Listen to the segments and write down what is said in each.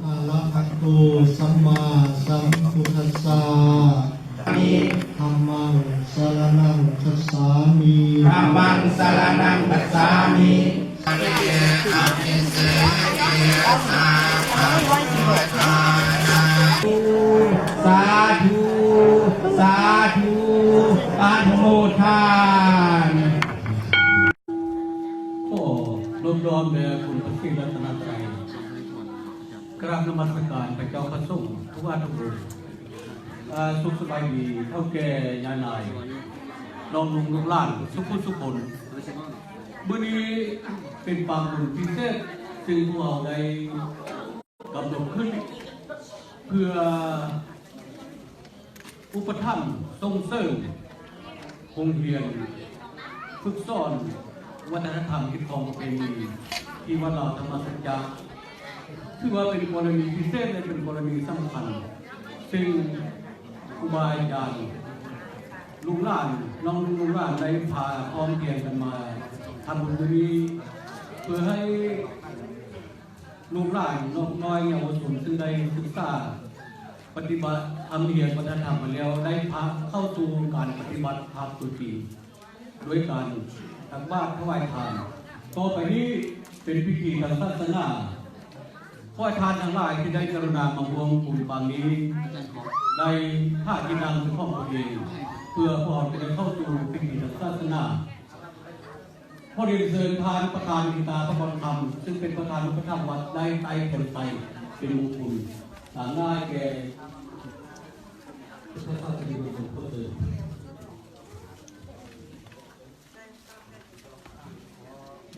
ອະລະຫະໂຕ ສຳມາສຳພຸດທັດສະ ທຳມັງ ສະລະນັງ ຄັດສາມິ ທຳມັງ ສະລະນັງ ຄັດສາມິ ສາທຸ ສາທຸ ອະນຸໂມທານ. ຂໍນ້ອມແດ່ຄຸນພະສີລັດຕະນະໄຕ ກາບນະມັດສະການພະເຈົ້າພະສົງ ທຸກອາດທຸກອົງ. ເອີ ສຸກສະບາຍດີ ເຖົ້າແກ່ ຍາຍນາຍ ນ້ອງນຸ່ງ ລູກຫຼານ ສຸກຄົນສຸກຄົນ. ມື້ນີ້ເປັນປາງບຸນພິເສດ ຊຶ່ງພວກເຮົາໄດ້ ກຳນົດຂຶ້ນເພື່ອອຸປະຖຳສົ່ງເສີມໂຮງຮຽນຝຶກສອນວັດທະນະທຳຮີດຄອງປະເພນີທີ່ວັດລາວທຳມະສັດຈະ ຖືວ່າເປັນກໍລະນີພິເສດ ແລະ ເປັນກໍລະນີສຳຄັນ ຊຶ່ງຄູບາອາຈານ ລູກຫຼານ ນ້ອງລຸງລູກຫຼານໄດ້ພາພ້ອມພຽງກັນມາທຳບຸນມື້ນີ້ ເພື່ອໃຫ້ ລູກຫຼານນ້ອງນ້ອຍເຍົາວະຊົນ ຊຶ່ງໄດ້ສຶກສາປະຕິບັດທຳຮຽນວັດທະນະທຳມາແລ້ວ ໄດ້ພາເຂົ້າສູ່ການປະຕິບັດພາບຕົວຈິງ ໂດຍການຕັກບາດຖວາຍທານ. ຕໍ່ໄປນີ້ເປັນພິທີທາງສາສະໜາ. ຂໍໃຫ້ທ່ານທັງຫຼາຍທີ່ໄດ້ກະລຸນາມາຮ່ວມບຸນປາງນີ້ ໄດ້ຫາທີ່ນັ່ງເປັນຂອງຕົນເອງ ເພື່ອພວກເຮົາຈະໄດ້ເຂົ້າສູ່ພິທີທາງສາສະໜາ. ຂໍຮຽນເຊີນທ່ານປະທານອິນຕາພະຄອນຄຳ ຊຶ່ງເປັນປະທານອຸປະຖຳວັດ ໄດ້ໄຕ້ແຜ່ນໄຊເປັນມຸງຄຸນ ຕາງໜ້າແກ່ພະສາສະນິກຊົນຜູ້ເຊີນ.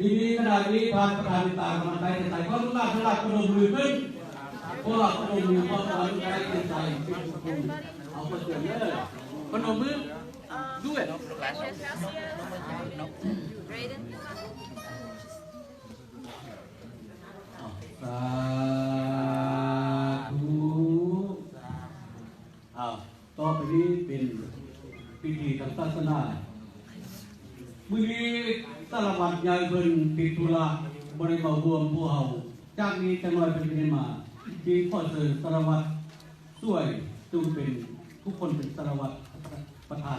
ດີໆ ຂະນະນີ້ທ່ານປະທານອິນຕາກຳລັງໄຕ້ແຜ່ນໄຊ. ຂໍລູກຫຼານທັງຫຼາຍປະນົມມືຂຶ້ນ. ພວກເຮົາປະນົມມືພ້ອມກັນໄດ້ແກ່ໃຈເປັນມຸງຄຸນ. ເອົາ ຂໍເຊີນເດີ. ປະນົມມື. Do it. ສາທຸ. ອ້າວ ຕໍ່ໄປນີ້ເປັນພິທີທາງສາສະໜາ. ມື້ນີ້ສາລະວັດໃຫຍ່ເພິ່ນຕິດທຸລະ ບໍ່ໄດ້ມາຮ່ວມພວກເຮົາ. ຈາກນີ້ຈັກໜ້ອຍເພິ່ນຈະໄດ້ມາ. ຈຶ່ງຂໍເຊີນສາລະວັດສວຍ ຊຶ່ງເປັນ ທຸກຄົນເປັນສາລະວັດ ປະທານ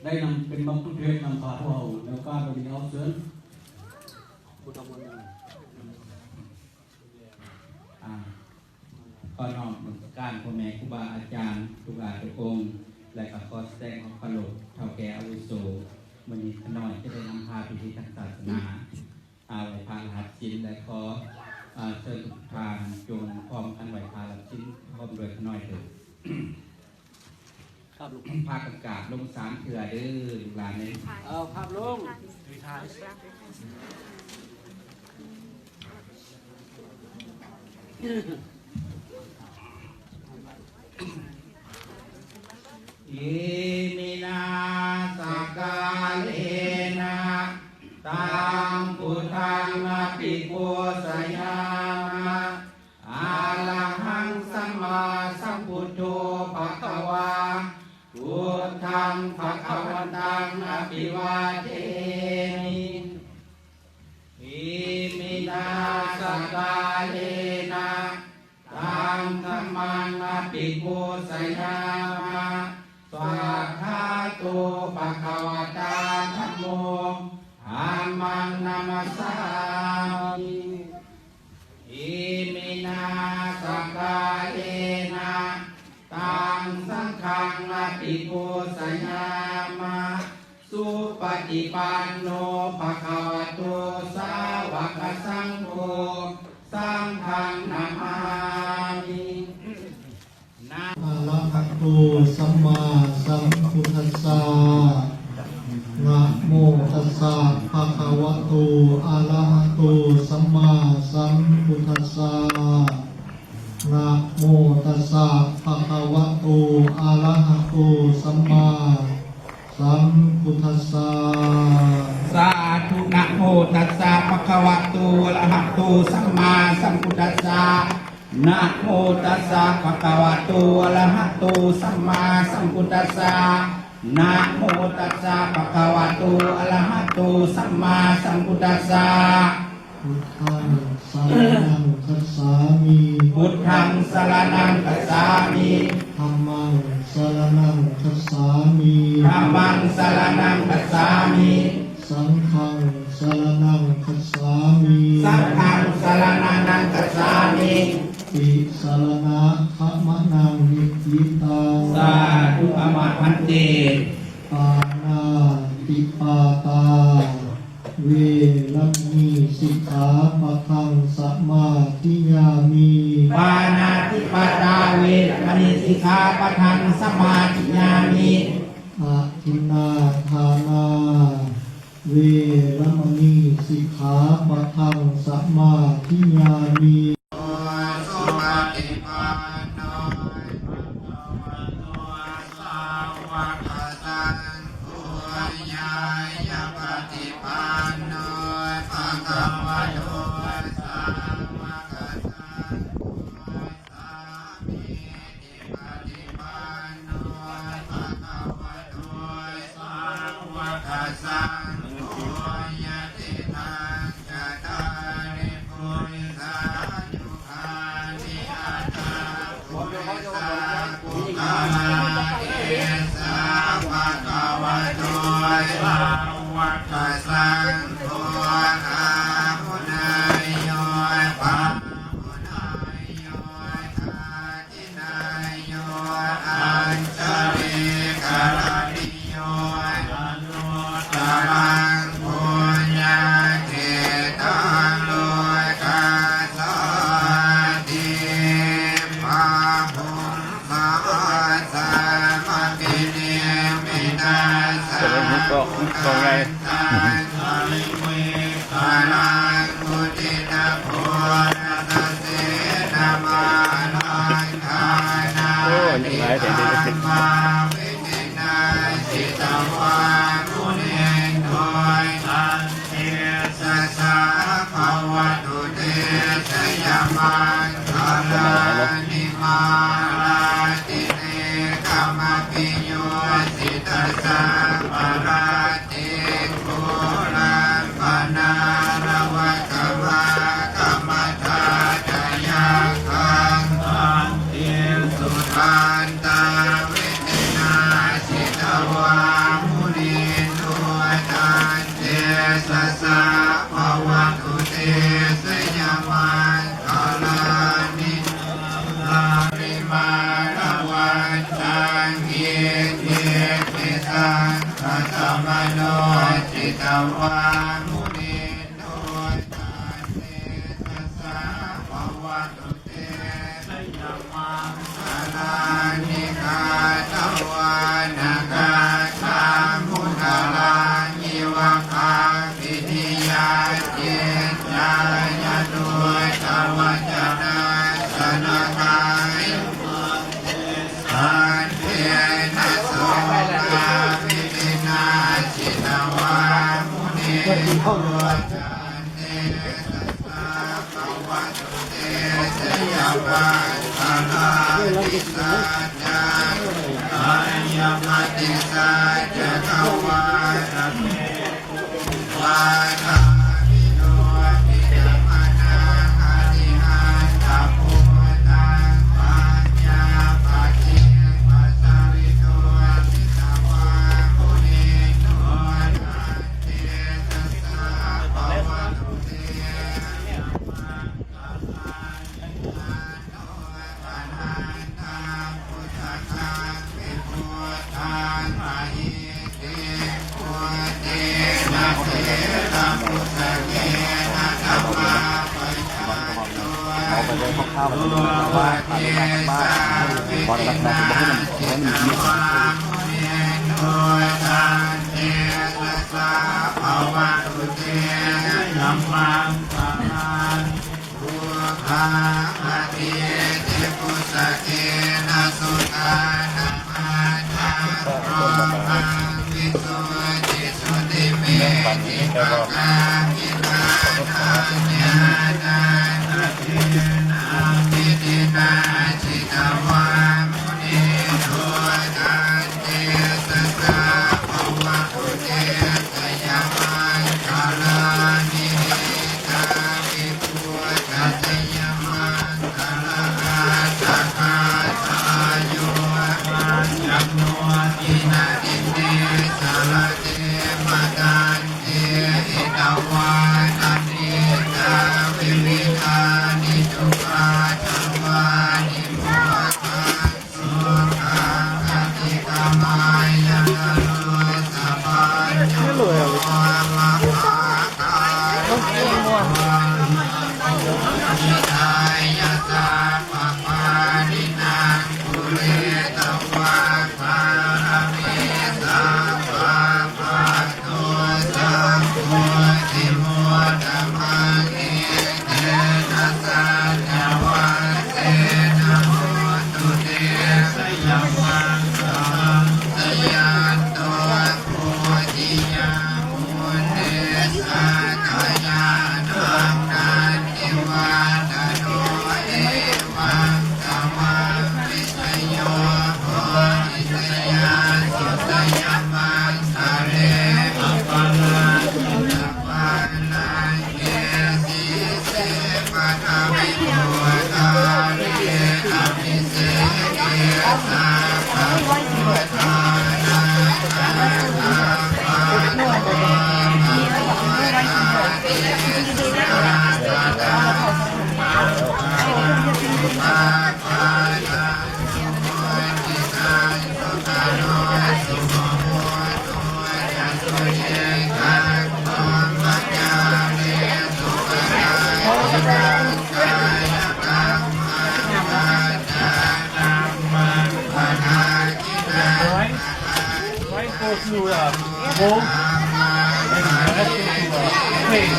ໄດ້ນຳເປັນບັກຄຸເທດນຳພາພວກເຮົາໃນໂອກາດວັນນີ້. ເອົາ ເຊີນ. ອ່າ ຂໍນ້ອມນະມັດສະການພໍ່ແມ່ຄູບາອາຈານທຸກອາດທຸກອົງ ແລະ ກໍຂໍສະແດງຄວາມເຄົາລົບເຖົ້າແກ່ອາວຸໂສ. ມື້ນີ້ຂ້ານ້ອຍຈະໄດ້ນຳພາພິທີທາງສາສະໜາ ອາ ໄຫວ້ພະລະຫັດສິນ ແລະ ຂໍ ອາ ເຊີນທຸກທ່ານຈົ່ງພ້ອມກັນໄຫວ້ພະລະຫັດສິນພ້ອມດ້ວຍຂ້ານ້ອຍເທີ້ນ. ພາກັນກາບລົງສາມເທື່ອເດີ ລູກຫຼານເອີຍ. ເອົາ ພາບລົງ. ອິມິນາ ສັກກາເລນະ ຕັງ ພຸດທັງ ອະພິປູຊະຍາມະ. ອະລະຫັງ ສຳມາສຳພຸດໂທ ພະຄະວາ ພຸດທັງ ພະຄະວັນຕັງ ອະພິວາເທມິ. ອິມິນາ ສັກກາເລນະ ຕັງ ທຳມັງ ອະພິປູຊະຍາມະ. ສວາກຂາໂຕ ພະຄະວະຕາ ທຳໂມ ທຳມັງ ນະມັດສາມິ. ອິມິນາ ສັກກາເລນະ ຕັງ ສັງຄັງ ອະພິປູຊະຍາມະ. ສຸປະຕິປັນໂນ ພະຄະວະໂຕ ສາວະກະສັງໂຄ ສັງຄັງ ນະມາມິ. ອະລະຫະໂຕ ສຳມາສຳພຸດທັດສະ. ນະໂມຕັດສະ ພະຄະວະໂຕ ອະລະຫະໂຕ ສຳມາສຳພຸດທັດສະ. ນະໂມຕັດສະ ພະຄະວະໂຕ ອະລະຫະໂຕ ສຳມາສຳພຸດທັດສະ. ສາທຸ. ນະໂມຕັດສະ ພະຄະວະໂຕ ອະລະຫະໂຕ ສຳມາສຳພຸດທັດສະ. ນະໂມຕັດສະ ພະຄະວະໂຕ ອະລະຫະໂຕ ສຳມາສຳພຸດທັດສະ. ນະໂມຕັດສະ ພະຄະວະໂຕ ອະລະຫະໂຕ ສຳມາສຳພຸດທັດສະ. ພຸດທັງ ສະລະນັງ ຄັດສາມິ. ພຸດທັງສະລະນັງກັດສາມິ. ທຳມັງສະລະນັງກັດສາມິ. ທຳມັງສະລະນັງກັດສາມິ. ສັງຄັງສະລະນັງກັດສາມິ. ສັງຄັງສະລະນະນັງກັດສາມິ. ຕິສະລະນະຂະມະນັງນິດດິຕັງ. ສາທຸ ອາມາພັນເຕ. ປານາຕິປາຕາ ເວລະມະນີ ສິກຂາປະທັງສະມາທິຍາມິ. ປານາຕິປາຕາ ເວລະມະນີ ສິກຂາປະທັງສະມາທິຍາມິ. ອະທິນນາທານາ ເວລະມະນີ ສິກຂາປະທັງສະມາທິຍາມິ. ສຸປະຕິປັນໂນ ພະຄະວະໂຕ ສາວະກະສັງໂຄ ຍາຍະປະຕິປັນໂນ ພະຄະວະໂຕ ສາວະກະສັງໂຄ ສາມີ ປະຕິປັນໂນ ພະຄະວະໂຕ ສາວະກະສັງໂຄ ຍະຕິທັງ ຈະຕາລິ ປຸລິສາຍຸຄານິ ອັດຖະ ປຸລິສະ ປຸກຄະລາ ເອສະ ພະຄະວະໂຕ ສາວະກະສັງໂຄ ອາຫຸເນຍໂຍ ພະຫຸເນຍໂຍ ທາ ທິນາໂຍ ອັນຈະລີກະລະນິໂຍ ອະນຸດຕະລັງ ປຸນຍະເຂດຕັງ ໂລກັດສາຕິ ພະພຸງສະຫັດສະມະພິນິມມິຕາສັງ ເຈະເລີນຮຸ່ນເກາະ ເປັນຜູ້ໃຫຍ່ ສາລີວິກະລັງ ອຸທິນະໂພລະສະເສນະມາລັງ ທານາ ໂອ້ຍ ຫຼາຍແທ້ເດ້ ມາວິທິນາ ຈິດຕະວາ ມຸນິນໂດ ຕັນເຕຊະສາ ພະວະຕຸເຕ ຊະຍະມັງຄະລານິ ມາລາຕິເນ ຄະມະປິໂຍ ສິດຕະສາ ມະລາ ຕິງໂກລັມປະນາລະວະກະມາຄະມະທາດະຍັກຂັງ ສັນຕິສຸທັນຕາ ເວທິນາ ຈິດຕະວາ ມຸນິນໂດ ຕັນເຕຊະສາ ພະວະຕຸເຕ ຊະຍະມັງຄະລານິ ລາລິມາລະວັນຕັງ ອິດທິພິສັງຄະຕະມະໂນ ຈິດຕະວາ ມຸນິນໂດ ຕັນເຕຊະສາ ພະວະຕຸເຕ ຊະຍະມັງຄະລານິ ກາຕະວານະຄາທັງ ມຸດຕະລາງ ອິວະຄາພິນິຍາ ຈິດຈາຍະໂຕ ຕະວັດຈະນາ ສະນະກາຍ ສັນເທນະ ໂສກາວິທິນາ ຈິດຕະວາ ມຸນີ ໂຕ ຈາເຕ ສະສະ ພະວະຕຸເຕ ຊະຍະມັງຄະລານິ ສັດຈັງ ໄຊຍະມະຕິສັດຈັກກະວານະເມ ວາທາພິໂນພິຕະມະນັງ ອະລິຫັນຕະພຸດທັງ ປັນຍາປະຕິປັດສາລິໂນ ຈິດຕະວາ ມຸນີ ໂຕ ຕັນເຕຊະສາ ພະວະຕຸເຕ ຊະຍະມັງຄະລານິ ອະນັນທະ ພຸດທະຄັງ ວິພຸດທັງ ມະຫິດ ຕິງ ພຸດເຕນະ ເຖລະ ປຸດສະເກນະ ທຳມະປະຍັນໂຕ ອະນຸໂລມະເກສາ ວິທິນາ ຈິດຕະວາ ມຸນີນໂດ ຕັນເຕຊະສາ ພະວະຕຸເຕ ຊະຍະມັງຄະລັງ ປຸບພາຄາທິຕິ ປຸດສະເກນະ ສຸທານະມາທັງ ໂລມັງ ວິສຸດທິ ຈຸຕິເມທິປະກາພິຖານາ ຍານານະເທນະ ວິທິນາ ຈິດຕະວາ ມຸນີໂຕ ຕັນເຕຊະສາ ພະວະຕຸເຕ ຊະຍະມັງຄະລານິ ເອຕາພິ ພຸດທະໄຊຍະມັງຄະລາ Go to, uh, Rome, and the rest go to, uh, Spain.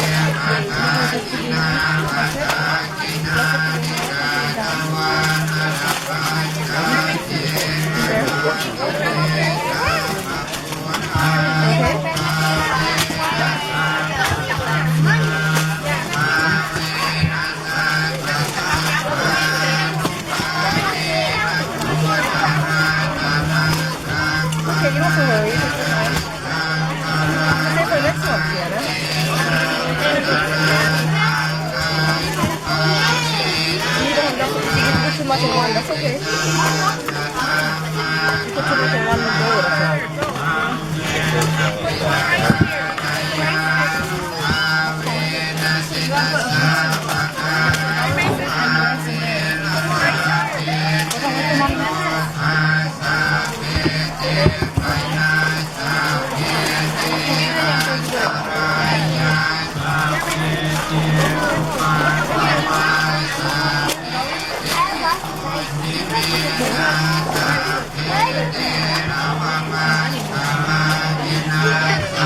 Okay, you don't have to worry. It's okay for next month, Sienna. You don't have to eat too much in one, that's okay. You put too much in one bowl, that's all.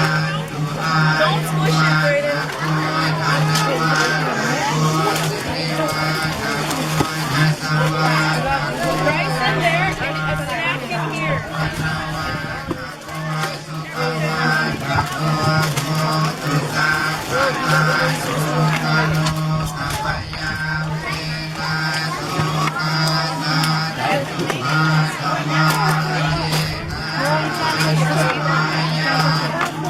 Don't squish it, Brayden. Rice in there and a snack in here.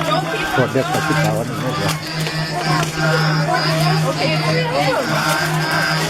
Don't keep ກວດເລືອກໄປທີ່ເຂົາອັນນັ້ນເລີຍ. Okay, it's okay.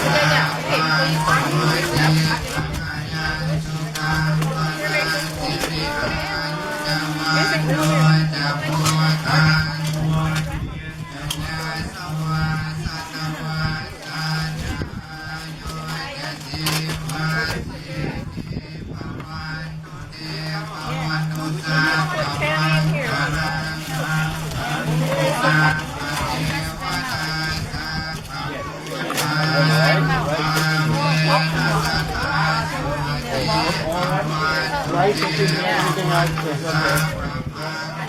Rice and anything else is okay.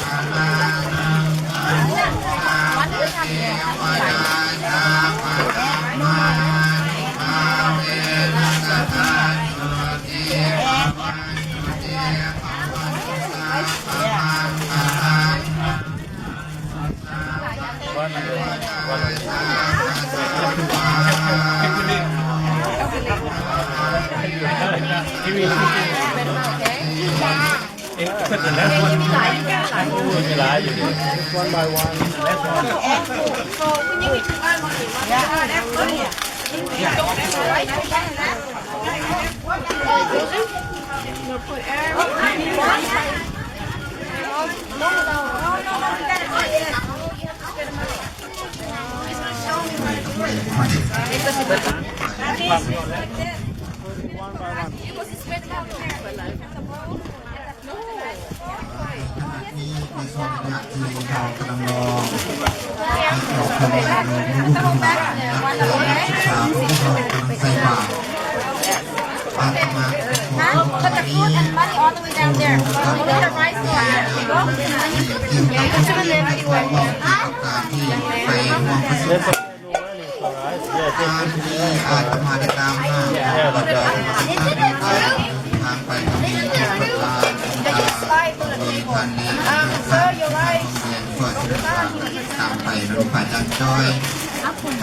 Put the last one. One by one. Last one. One by one. ຂະນະນີ້ ໃນຊ່ວງໄລຍະທີ່ເຮົາກຳລັງລໍໃຫ້ອອກເພິ່ນມາ ລູກໆຫຼານໆ ນັກຮຽນນັກສຶກສາຂອງພວກເຮົາກຳລັງໃສ່ບາດ ອາດຕະມາກໍຂໍ Now put the fruit and money all the way down there. Only the rice one. ເວົ້າກ່ຽວກັບການທີ່ໄປຮ່ວມປະຊຸມ Yes, yes. ທີ່ອາດຕະມາໄດ້ກ່າວມາ ແລ້ວກໍໄດ້ທາງໄປທາງນີ້ ທ່ານປະທານ ທ່ານປະທານ ຕາມໄປໂດຍພະອາຈານຈ້ອຍ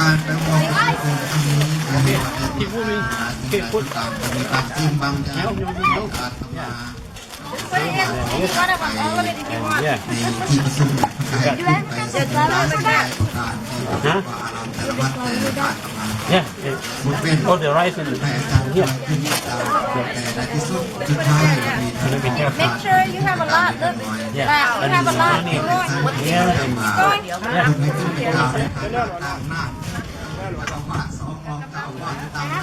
ການໄປຮ່ວມປະຊຸມຄັ້ງນີ້ ກໍເຫັນວ່າໄດ້ He put me, he put ຕາມ ກໍມີບາງສິ່ງບາງຢ່າງ ທີ່ອາດຕະມາ Put it in, in one of them, all of it if you want. Yeah. ໃນທີ່ປະຊຸມ ກໍໃຫ້ຂຶ້ນໄປສະເໜີນະໂຍບາຍປະການ Huh? ອາຣາມແຕ່ລະວັດ ແຕ່ລະອາດຕະມາ Yeah. ບໍ່ເປັນ Oh, the rice in ໃຫ້ອາຈານ here. ຂຶ້ນໄປຕາມ ແຕ່ໃນທີ່ສຸດ ສຸດທ້າຍກໍມີທ່ານ Make sure you have a lot. Look, Yeah. Wow, you have a lot. Keep going. Yeah. Keep going. Yeah. ເພິ່ນໃຫ້ຂຶ້ນໄປກ່າວໃນຖານະຕາມໜ້າ ເຈົ້າອາວາດ ສອງຮອງເຈົ້າອາວາດຕາມໜ້າ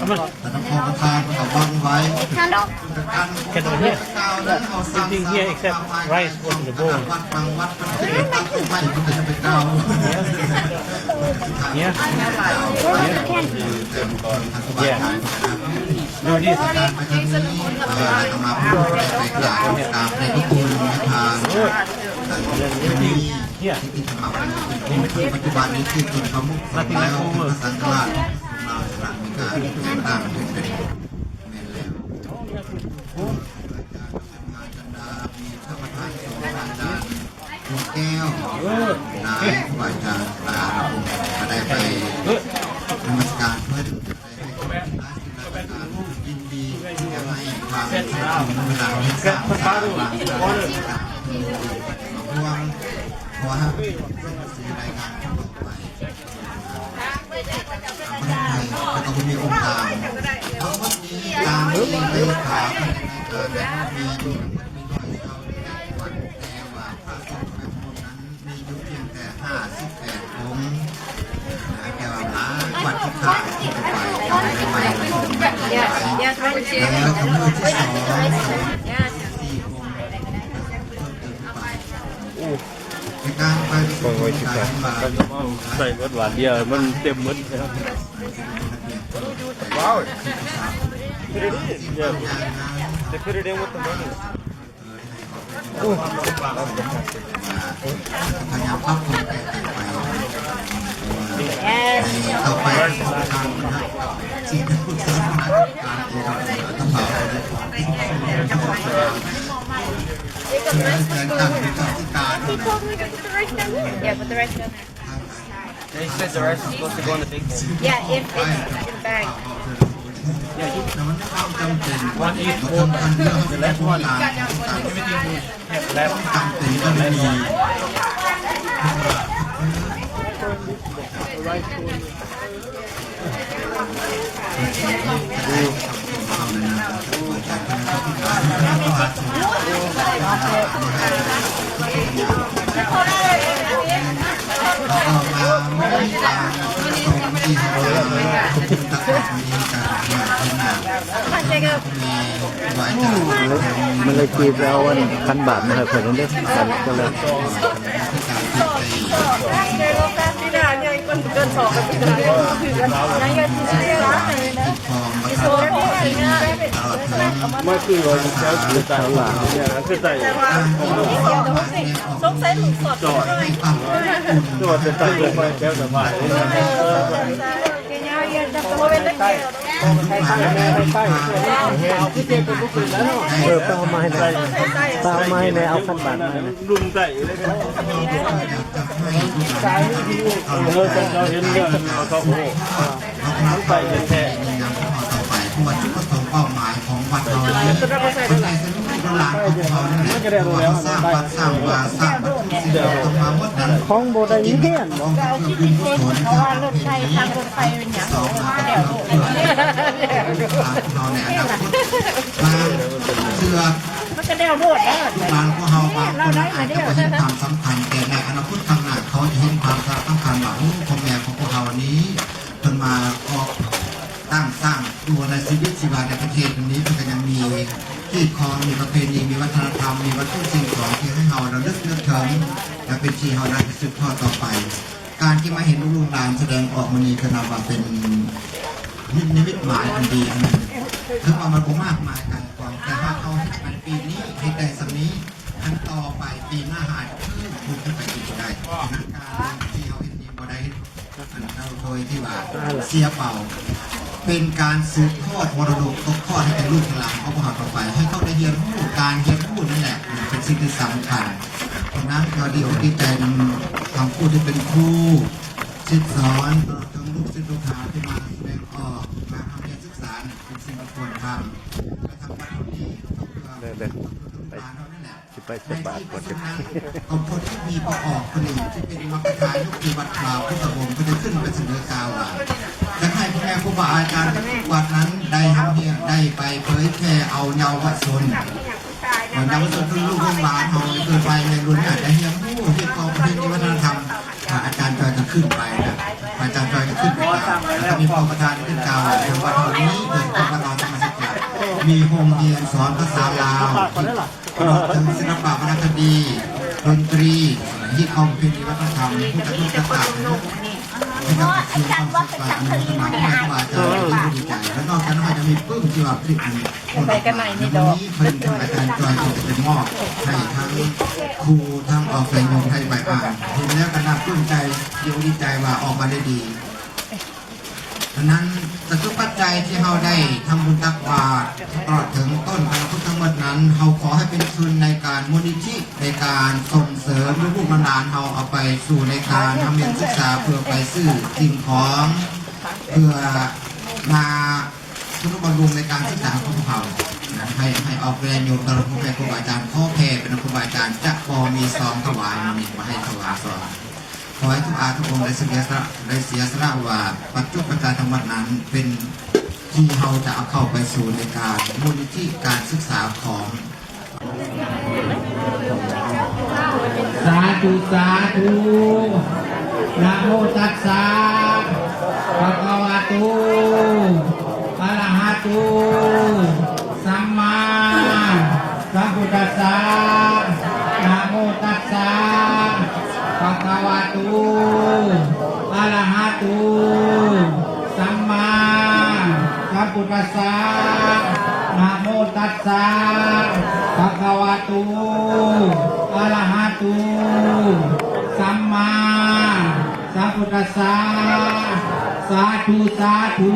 Come on. ແຕ່ນະຄອນປະທານກໍວາງໄວ້ Candle. ການ Candle here. Same thing here, except rice goes in the bowl. ວັດບາງວັດ ເພິ່ນກໍຕັດໄມ້ ເພິ່ນກໍຈະໄປກ່າວ Yeah. Yeah. Yeah. ໂດຍທີ່ສະການໄປທາງນີ້ ແລ້ວກໍມາເພື່ອໄປກາບຕາມໃນພະຄຸນພະທານ ທີ່ສຳລັບປັດຈຸບັນນີ້ຄືເປັນປະມຸກຂອງລາວ ເປັນພະສັງຄະລາດຂອງລາວ ສະຖານອາເມລິກາ ແຕ່ງຕັ້ງເປັນ ແມ່ນແລ້ວ ມີທ່ານປະທານສອງອາຈານ ດວງແກ້ວ ຫຼາຍຄູບາອາຈານຫຼາຍອົງ ກໍໄດ້ໄປນະມັດສະການເພິ່ນ ໄດ້ໃຫ້ຄວາມເປັນລາຍ ຍິນດີທີ່ຈະໃຫ້ຄວາມເປັນທຳໃນເວລາທີ່ສ້າງສານວາງສານ ເພາະວ່າເປັນສື່ລາຍງານຂອງເຮົາໄປ ແລ້ວກໍບໍ່ມີອົງການ ທັງໝົດນີ້ຕາມທີ່ເລຂາ ມີຢູ່ ແຕ່ວ່າພະສົງແບບໂບລານນັ້ນມີຢູ່ພຽງແຕ່ຫ້າສິບແປດອົງ ແຕ່ວ່າຫຼາຍວັດທີ່ຂາດທີ່ໄປ ໄປ ແລ້ວກໍມື້ທີ່ສອງ ສີ່ອົງ ເພີ່ມເຕີມໄປ ໃນການໄປປະຊຸມຂອງການ ໃສ່ເບິດຫວານດຽວ ມັນເຕັມໝົດ. Wow. They put it in with the money. ພະຍາຍາມປັບປຸງແກ້ໄຂໄປ Yes. ຕໍ່ໄປ He told me to put the rice down. Yeah, put the rice down there. They said the rice is supposed to go in the big bowl. Yeah, if it's in the bag. One each bowl, the left one. Everything we have left. ມັນເລີຍ ມັນເລີຍຂີ່ໄປເອົາອັນພັນບາດມາໃຫ້ຂ້ອຍແດ່ເດີ ບັດນີ້ກໍເລີຍ ມາຄືວ່າແຊວຄືຕາຍ ສງໄສລູກສອດ ຈອດ ຈອດແຕ່ຕັດລົງໄປແຊວສະພາຍ. ເອີ ປ້າເອົາມາໃຫ້ແດ່ ປ້າເອົາມາໃຫ້ແດ່ ເອົາພັນບາດມາໃຫ້ແດ່. ລຸ້ນໄດ້ເລີຍ ເອີ ເຈົ້າເຫັນເດີ ເອົາເຂົາ ມັນໄປແທ້ໆ ເປົ້າໝາຍຂອງວັດເຮົານີ້ ເພິ່ນໃຫ້ສະຫຼຸບລູກຫຼານຂອງເຮົານີ້ແຫຼະ ເພາະວ່າເຮົາສ້າງວັດສ້າງວາ ສ້າງວັດທຸກສິ່ງທີ່ເຮົາມາໝົດນັ້ນ ຂອງບໍ່ໄດ້ມີແຮງບໍ່ ເອົາທີ່ດິນເຮັດ ເພາະວ່າລົດໄຟ ທາງລົດໄຟເປັນຫຍັງ ສອງມາກໍເພື່ອ ເພື່ອລູກຫຼານຂອງເຮົາໃນອະນາຄົດ ບາງເທື່ອ ມັນກໍແນວໂດດແລ້ວ ລູກຫຼານຂອງເຮົາບາງຄົນອາດຈະບໍ່ເຫັນຄວາມສຳຄັນ ແຕ່ໃນອະນາຄົດຂ້າງໜ້າ ເຂົາຈະເຫັນຄວາມສຳຄັນວ່າ ໂອ້ ພໍ່ແມ່ຂອງພວກເຮົານີ້ ເພິ່ນມາອອກຕັ້ງສ້າງຕົວໃນຊີວິດຊີວາໃນປະເທດນີ້ ເພິ່ນກໍຍັງມີຮີດຄອງ ມີປະເພນີ ມີວັດທະນະທຳ ມີວັດຖຸສິ່ງຂອງທີ່ໃຫ້ເຮົາລະລຶກນຶກເຖິງ ແລະ ເປັນທີ່ເຮົາໄດ້ສືບທອດຕໍ່ໄປ. ການທີ່ມາເຫັນລູກໆຫຼານໆສະແດງອອກມື້ນີ້ ກໍນັບວ່າເປັນນິມິດໝາຍອັນດີອັນໜຶ່ງ. ເຖິງວ່າມັນບໍ່ມາກມາຍກາຍກອງ ແຕ່ຫາກເຮົາເຮັດໃນປີນີ້ ເຮັດໄດ້ສ່ຳນີ້ ອັນຕໍ່ໄປປີໜ້າຫາຄືບຸນຂຶ້ນໄປອີກບໍ່ໄດ້. ສະນັ້ນການທີ່ເຮົາເຮັດນີ້ບໍ່ໄດ້ເຮັດ ອັນເຮົາໂດຍທີ່ວ່າເສຍເປົ່າ ເປັນການສືບທອດມໍລະດົກຕົກທອດໃຫ້ແກ່ລູກໃຫ້ຫຼານຂອງພວກເຮົາຕໍ່ໄປ ໃຫ້ເຂົາໄດ້ຮຽນຮູ້. ການຮຽນຮູ້ນັ້ນແຫຼະເປັນສິ່ງທີ່ສຳຄັນ. ສະນັ້ນກໍດີອົກດີໃຈນຳຄຳຜູ້ທີ່ເປັນຄູ ສິດສອນ ຕະຫຼອດເຖິງລູກສິດລູກຫາທີ່ມາສະແດງອອກ ມາທຳວຽກສຶກສາ ເປັນສິ່ງທີ່ຄວນທຳ ແລະ ທາງວັດເຮົານີ້ກໍເພື່ອ ເດີ ເດີ ເພື່ອລູກຫຼານເຮົານັ້ນແຫຼະ ຊິໄປໃສ່ບາດກ່ອນເດີ ຂອບຄຸນທີ່ມີພໍ່ອອກຄົນໜຶ່ງທີ່ເປັນມັກຄະທາຍົກທີ່ວັດວາພຸດທະວົງ ເພິ່ນໄດ້ຂຶ້ນໄປສະເໜີກ່າວວ່າ ຢາກໃຫ້ພໍ່ແມ່ຄູບາອາຈານທຸກວັດນັ້ນໄດ້ຮ່ຳຮຽນ ໄດ້ໄປເຜີຍແຜ່ເອົາເຍົາວະຊົນ ເຍົາວະຊົນຄືລູກຫຼານເຮົາເກີດໃໝ່ໃນລຸ້ນອາດຈະຮຽນຮູ້ຮຽກຮ້ອງປະເພນີວັດທະນະທຳ. ອາຈານຈອຍກໍຂຶ້ນໄປນະ ອາຈານຈອຍກໍຂຶ້ນໄປກ່າວ ແລ້ວກໍມີຮອງປະທານຂຶ້ນກ່າວວ່າ ທາງວັດເຮົານີ້ ໂດຍສະເພາະວັດລາວທຳມະສັດຈະ ມີໂຮງຮຽນສອນພາສາລາວ ເຖິງສິລະປະວັນນະຄະດີ ດົນຕີ ຮີດຄອງປະເພນີວັດທະນະທຳ ຮູ້ຈັກລູກຈັກຫຼານ ເຮັດ ອາຈານວ່າເປັນສັງຄະລີມື້ນີ້ອາຍ ແລະນອກຈາກນັ້ນກໍຈະມີປຶ້ມທີ່ວ່າຜະລິດອັນນີ້ ໄປກັນໃໝ່ນີ້ດອກ ເພິ່ນທາງອາຈານຈອຍເພິ່ນກໍຈະໄດ້ມອບໃຫ້ທັງຄູທັງອອກສາຍຍົມໄທໄປອ່ານ ເຫັນແລ້ວກໍໜ້າປຶ້ມໃຈ ດີອົກດີໃຈວ່າອອກມາໄດ້ດີ. ອັນນັ້ນກໍຄືປັດໄຈທີ່ເຮົາໄດ້ທຳບຸນຕັກບາດ ຕະຫຼອດເຖິງຕົ້ນອະນາຄົດທັງໝົດນັ້ນ ເຮົາຂໍໃຫ້ເປັນທຶນໃນການມູນນິທິ ໃນການສົ່ງເສີມລູກໆຫຼານໆເຮົາເອົາໄປສູ່ໃນການຮ່ຳຮຽນສຶກສາ ເພື່ອໄປຊື້ສິ່ງຂອງ ເພື່ອມາ ສະຫຼຸບບຳລຸງໃນການສຶກສາຂອງພວກເຮົາ ໃຫ້ ໃຫ້ອອກແລະໂຍມຕະຫຼອດພໍ່ແມ່ຄູບາອາຈານ ຂໍແຜ່ເປັນຄູບາອາຈານ ຈະບໍ່ມີຊອງຖວາຍ ມີມາໃຫ້ຖວາຍຊອງ. ຂໍໃຫ້ທຸກອາທຸກອົງໄດ້ເສຍສະຫຼະ ໄດ້ເສຍສະຫຼະວ່າປັດຈຸປັດໄຈທັງໝົດນັ້ນ ເປັນທີ່ເຮົາຈະເອົາເຂົ້າໄປສູ່ໃນການມູນນິທິການສຶກສາຂອງ ສາທຸ ສາທຸ ນະໂມຕັດສະ ພະຄະວະໂຕ ອະລະຫະໂຕ ສຳມາສຳພຸດທັດສະ ນະໂມຕັດສະ ພະຄະວະໂຕ ອະລະຫະໂຕ ສຳມາສຳພຸດທັດສະ ນະໂມຕັດສະ ພະຄະວະໂຕ ອະລະຫະໂຕ ສຳມາສຳພຸດທັດສະ ສາທຸ ສາທຸ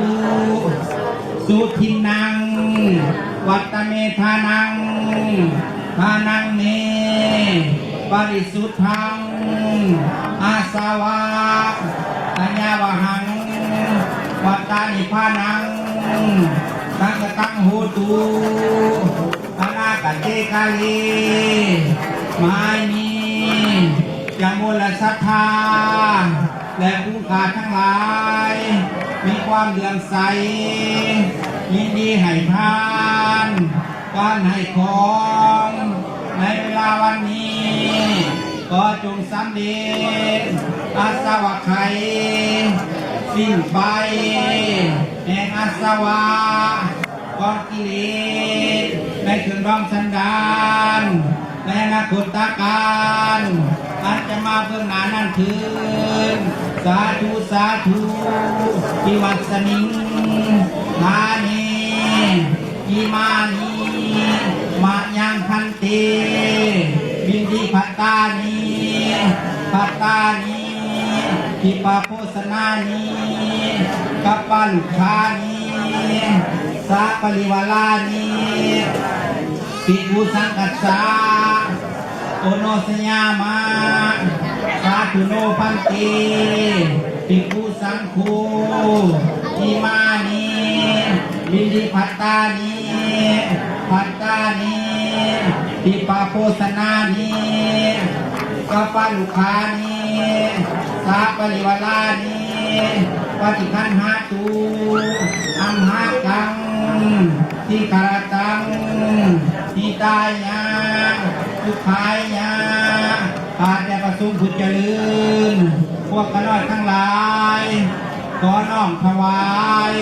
ສຸທິນນັງ ວັດຕະເມທານັງ ທານັງເມ ປະລິສຸດທັງ ອາສະວະ ຕະຍາວະຫັງ ວັດຕະນິບພານັງ ຕັງກະຕັງໂຫຕຸ ອະນາກະເຕກາເລ ໝາຍນີ້ ຈະມູນລະສັດທາ ແລະຜູ້ຂ້າທັງຫຼາຍ ມີຄວາມເຫຼື້ອມໃສ ຍິນດີໃຫ້ທານ ການໃຫ້ຂອງໃນເວລາວັນນີ້ ຂໍຈົ່ງສຳເລັດອາສະວະໄຂ ສິ້ນໄປແຫ່ງອາສະວະ ກອງກິເລດ ໃນເຄື່ອງດອງສັນດານ ໃນອະນາຄົດຕະການ ອັນຈະມາເບື້ອງໜ້ານັ້ນເທີ້ນ ສາທຸ ສາທຸ ວິວັດສະມິງ ຖານີ ອິມານີ ມະຍັງ ພັນເຕ ວິນດີພັດຕານີ ພັດຕານີ ທິບປະໂພຊະນານີ ກັບປະລຸກຂານີ ສະປະລິວາລານີ ພິກຂຸສັງຄັດສະ ໂອໂນຊະຍາມະ ສາທຸໂນ ພັນເຕ ພິກຂຸສັງໂຄ ອິມານີ ວິນດີພັດຕານີ ພັດຕານີ ທິບປະໂພຊະນານີ ກັບປະລຸກຂານີ ສະປະລິວາລານີ ປະຕິຄັນຫາຕຸ ອັມຫາກັງ ທິຄະລະຕັງ ຫິຕາຍະ ສຸຂາຍະ ຂ້າແຕ່ພະສົງຜູ້ຈະເລີນ ພວກຂ້ານ້ອຍທັງຫຼາຍ ຂໍນ້ອມຖວາຍ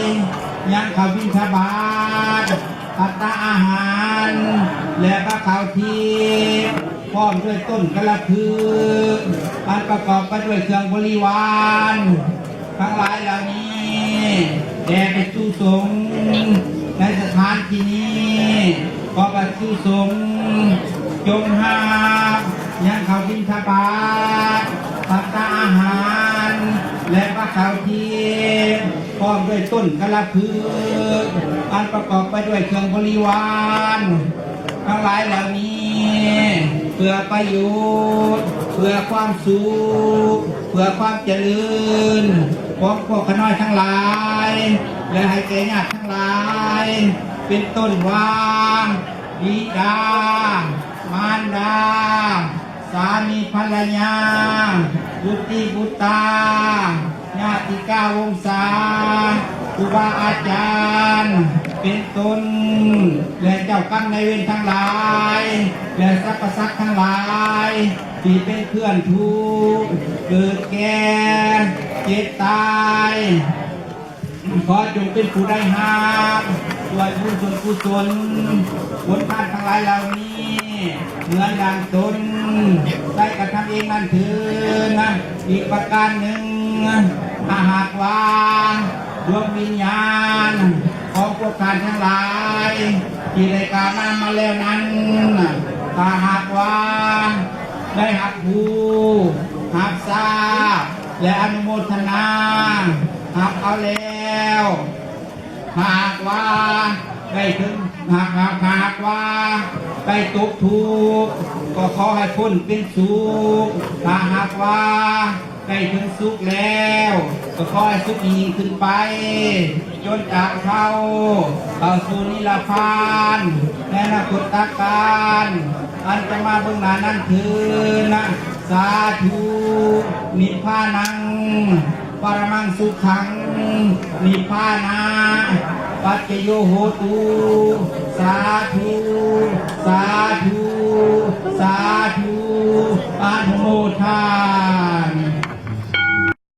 ຍັງເຂົ້າບິນທະບາດ ພັດຕາອາຫານ ແລະພະເຂົ້າທິບ ພ້ອມດ້ວຍຕົ້ນກາລະພຶກ ອັນປະກອບໄປດ້ວຍເຄື່ອງບໍລິວານ ທັງຫຼາຍເຫຼົ່ານີ້ ແດ່ພະພິກຂຸສົງ ໃນສະຖານທີ່ນີ້ ຂໍພະພິກຂຸສົງ ຈົ່ງຮັບ ຍັງເຂົ້າບິນທະບາດ ພັດຕາອາຫານ ແລະພະເຂົ້າທິບ ພ້ອມດ້ວຍຕົ້ນກາລະພຶກ ອັນປະກອບໄປດ້ວຍເຄື່ອງບໍລິວານ ທັງຫຼາຍເຫຼົ່ານີ້ ເພື່ອປະໂຫຍດ ເພື່ອຄວາມສຸກ ເພື່ອຄວາມຈະເລີນ ຂອງພວກຂ້ານ້ອຍທັງຫຼາຍ ແລະໃຫ້ແກ່ຍາດທັງຫຼາຍ ເປັນຕົ້ນວ່າ ບິດາ ມານດາ ສາມີພັນລະຍາ ບຸດຕີບຸດຕາ ຍາຕິກາວົງສາ ຄູບາອາຈານ ເປັນຕົ້ນ ແລະເຈົ້າກຳນາຍເວນທັງຫຼາຍ ແລະສັບພະສັດທັງຫຼາຍ ທີ່ເປັນເພື່ອນທຸກ ເກີດແກ່ເຈັບຕາຍ ຂໍຈົ່ງເປັນຜູ້ໄດ້ຮັບ ສ່ວນບຸນສ່ວນກຸສົນ ຜົນທານທັງຫຼາຍເຫຼົ່ານີ້ ເໝືອນດັ່ງຕົນໄດ້ກະທຳເອງນັ້ນເທີນ. ອີກປະການໜຶ່ງ ຖ້າຫາກວ່າດວງວິນຍານຂອງພວກທ່ານທັງຫຼາຍທີ່ໄດ້ກ່າວນຳມາແລ້ວນັ້ນ ຖ້າຫາກວ່າໄດ້ຮັບຮູ້ ຮັບຊາບ ແລະ ອະນຸໂມທະນາ ຮັບເອົາແລ້ວ ຖ້າຫາກວ່າໄດ້ເຖິງ ຫາກ ຫາກ ຫາກວ່າໄດ້ຕົກທຸກ ກໍຂໍໃຫ້ພົ້ນເປັນສຸກ ຖ້າຫາກວ່າໄດ້ເຖິງສຸກແລ້ວ ກໍຂໍໃຫ້ສຸກຍິ່ງຂຶ້ນໄປ ຈົນກາຍເທົ່າ ເຂົ້າສູ່ນິລະພານ ໃນອະນາຄົດຕະການ ອັນຈະມາເບື້ອງໜ້ານັ້ນເທີນນະ ສາທຸ ນິບພານັງ ປະຣະມັງສຸຂັງ ນິບພານະ ປັດຈະໂຍໂຫຕຸ ສາທຸ ສາທຸ ສາທຸ ອະນຸໂມທາ